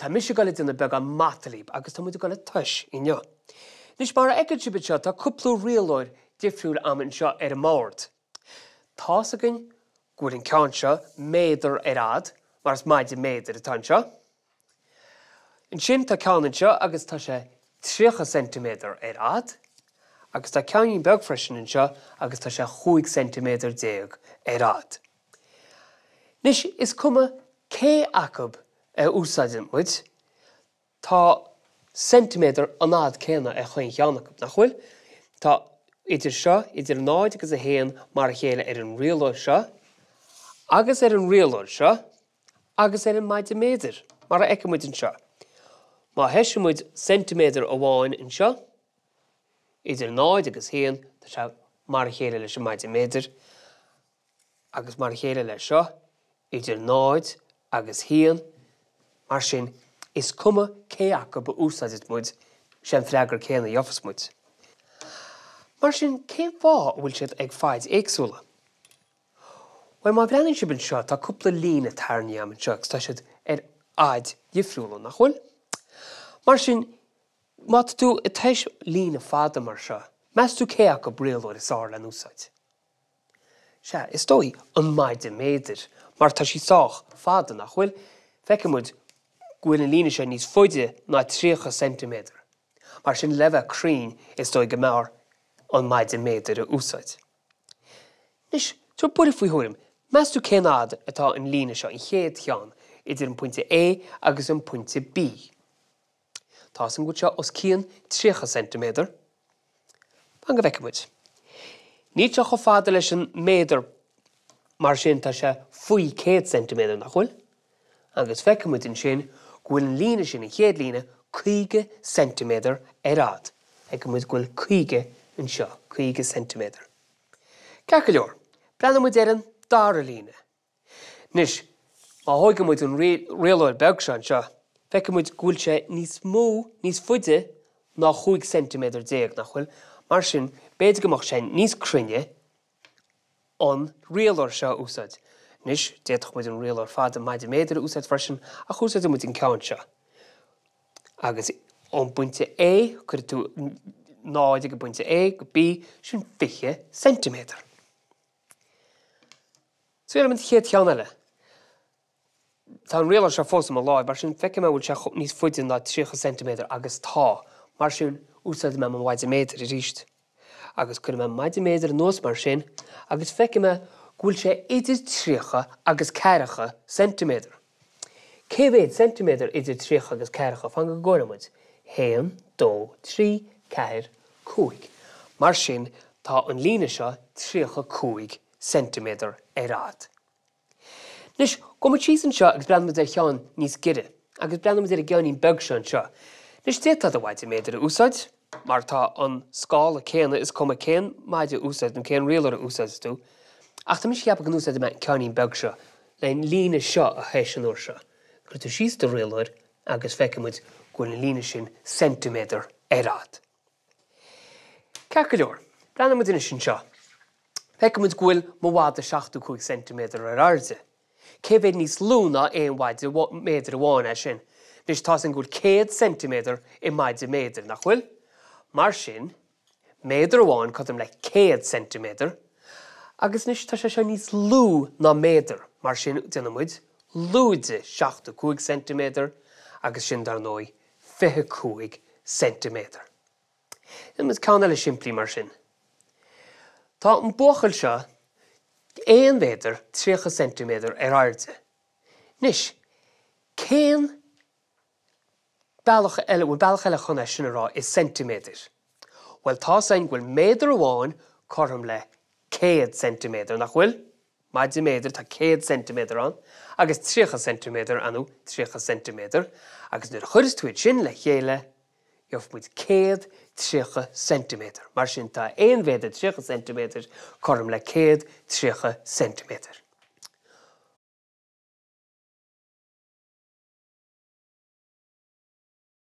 Tá mise ag dul ag déanamh beagán mata libh agus tá muid ag dul ag tomhas inniu. Anois mar a fheiceann sibh anseo tá cúpla rialóir difriúil a'm anseo ar an mbord. Tá's againn go bhfuil an ceann seo méadar ar fhad mar is maide méadair atá anseo. Ansin tá ceann anseo agus tá sé 30 ceintiméadar ar fhad agus tá ceainnín beag freisin anseo agus tá sé 15 ceintiméadar ar fhad. Anois is cuma cé acu a úsáideann muid, tá ceintiméadar an fhad céanna ar chaon cheann acu, nach bhfuil? Tá idir seo, idir 0 agus 1 mar a chéile ar an rialóir seo agus ar an rialóir seo agus ar an maide méadair, mar a fheiceann muid anseo. Má thomhaiseann muid ceintiméadar amháin anseo, idir 0 agus 1, tá sé mar a chéile leis an maide méadair. agus mar a chéile leis seo, idir 0 agus 1, mar sin is cuma cé acu a úsáideann muid, sé an freagra céanna a gheofas muid. Mar sin, cén fáth a bhfuil siad ag faid éagsúla? Bhuel, má bhreathnaíonn sibh anseo, tá cúpla líne tarraingthe agam anseo agus tá siad ar fhaid dhifriúla, nach bhfuil? Mar sin, má tá tú ag tomhas líne fada mar seo, meas tú cé acu rialóir is fearr lena úsáid? Sea, is dóigh, an maide méadair, mar tá sí sách fada, nach bhfuil? Feiceann muid go bhfuil an líne seo níos faide ná 30 ceintiméadar. Mar sin, le bheith cruinn, is dóigh go mb'fhearr an maide méadair a úsáid. Anois, tabhair buille faoi thuairim, meas tú cén fhad atá an líne seo, an chéad cheann, idir an pointe A agus an pointe B? Tá's agam go bhfuil seo os cionn 30 ceintiméadar. Fan go bhfeicfidh muid. Níl seo chomh fada leis an méadar mar sin tá sé faoi 100 ceintiméadar, nach bhfuil? Agus feicfidh muid ansin go bhfuil an líne sin, an chéad líne, 50 ceintiméadar ar fhad. Feicfidh muid go bhfuil 50 anseo, 50 ceintiméadar. Ceart go leor, breathnóidh muid ar an dara líne. Anois, má thóigeann muid an rialóir beag seo anseo, feicfidh muid go bhfuil sé níos mó, níos faide ná 15 ceintiméadar, nach bhfuil? Mar sin, b'fhéidir go mbeadh sé níos cruinne an rialóir seo a úsáid. Anois, d'fhéadfadh muid an rialóir fada maide méadair a úsáid freisin, ach úsáidfidh muid an ceann seo. Agus ón bpointe A, cuirfidh tú 0 ag an bpointe A go B, sin 20 ceintiméadar. Triailfidh muid an chéad cheann eile. Tá an rialóir seo fós i mo láimh, mar sin feicfidh mé an bhfuil sé níos faide ná 30 ceintiméadar agus tá. Mar sin, úsáidfidh mé mo mhaide méadair arís. Agus cuirfidh mé an maide méadair anuas mar sin agus feicfidh mé go bhfuil sé idir 30 agus ceathracha ceintiméadar. Cé mhéad ceintiméadar idir 30 agus ceathracha? Fan go gcomhaireoidh muid. Haon, dó, trí, ceathair, cúig. Mar sin, tá an líne seo 35 ceintiméadar ar fhad. Anois, gabhfaidh muid síos anseo agus breathnóidh muid ar cheann níos giorra. Agus breathnóidh muid ar an gceainnín beag seo anseo. Anois, d'fhéadfá do mhaide méadair a úsáid, mar tá an scála céanna, is cuma cén maide a úsáid nó cén rialóir a úsáideann tú. Ach tá mise ag ceapadh go n-úsáidfidh mé an ceainnín beag seo le an líne seo a thomhas an uair seo. Cuirfidh tú síos do rialóir agus feicfidh muid go bhfuil an líne sin ceintiméadar ar fhad. Ceart go leor, breathnóidh muid anois anseo. Feicfidh muid go bhfuil mo mhada 75 ceintiméadar ar airde. Cé mhéad níos lú ná aon mhaide méadair amháin é sin? Anois, tá's againn go bhfuil 100 ceintiméadar i maide méadair, nach bhfuil? Mar sin, méadar amháin cothrom le 100 ceintiméadar. Agus anois tá sé seo níos lú ná méadar, mar sin déanfaidh muid lúide 75 ceintiméadar agus sin, dar ndóigh, 25 ceintiméadar. Déanfaidh muid ceann eile simplí mar sin. Tá an buachaill seo 1 mhéadar 30 ceintiméadar ar airde. Anois, cén bealach eile, bhfuil bealach eile chun é sin a rá i ceintiméadair? Bhuel, tá's againn go bhfuil méadar amháin cothrom le 100 ceintiméadar, nach bhfuil? Maide méadair, tá 100 ceintiméadar ann, agus 30 ceintiméadar, ar ndóigh, 30 ceintiméadar, agus nuair a chuireas tú iad sin le chéile, gheobhaidh muid 130 ceintiméadar. Mar sin, tá 1 mhéadar 30 ceintiméadar cothrom le 130 ceintiméadar.